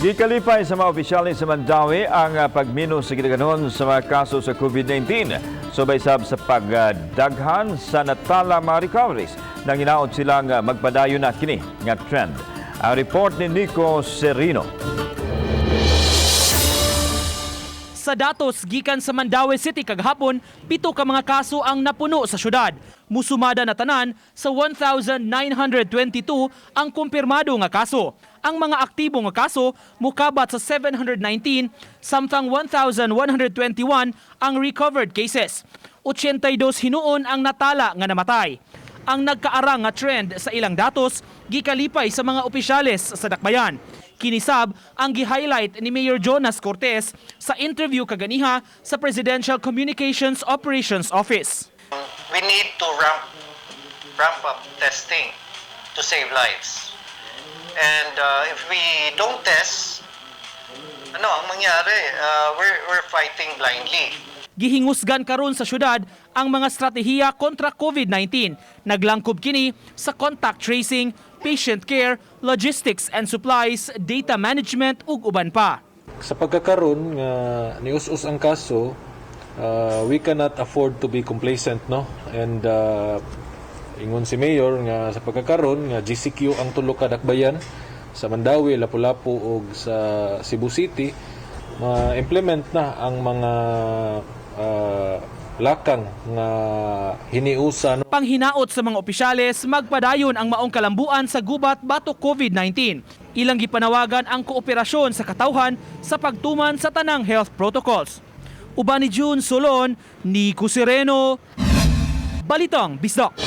Gikalipay sa mga opisyales sa Mandaue ang pagminus sa gidaghanon sa mga kaso sa COVID-19. Subay sab sa pagdaghan sa natala mga recoveries. Nanginaot silang magpadayon na kini nga trend. Ang report ni Nico Serino. Sa datos gikan sa Mandaue City kagahapon, 7 ka mga kaso ang napuno sa syudad. Musumada na tanan sa 1,922 ang kumpirmado nga kaso. Ang mga aktibo nga kaso mukabat sa 719, samtang 1,121 ang recovered cases. 82 hinuon ang natala nga namatay. Ang nagkaarang nga trend sa ilang datos gikalipay sa mga opisyales sa dakbayan. Kini sab ang gi-highlight ni Mayor Jonas Cortes sa interview kaganiha sa Presidential Communications Operations Office. We need to ramp up testing to save lives. And if we don't test, ano ang mangyari? We're fighting blindly. Gihingusgan karon sa syudad ang mga estratehiya kontra COVID-19. Naglangkob kini sa contact tracing, patient care, logistics and supplies, data management ug uban pa. Sa pagkakaron nga nius-us ang kaso, we cannot afford to be complacent, no? And ingon si Mayor nga sa pagkakaron nga GCQ ang tulo ka dakbayan sa Mandaue, Lapu-Lapu ug sa Cebu City, ma-implement na ang mga lakang nga hiniusa, no? Panghinaot sa mga opisyales, magpadayon ang maong kalambuan sa gubat batok COVID-19. Ilang gipanawagan ang kooperasyon sa katawhan sa pagtuman sa tanang health protocols. Uban ni June Solon, Nico Sereno, Balitang Bisdak.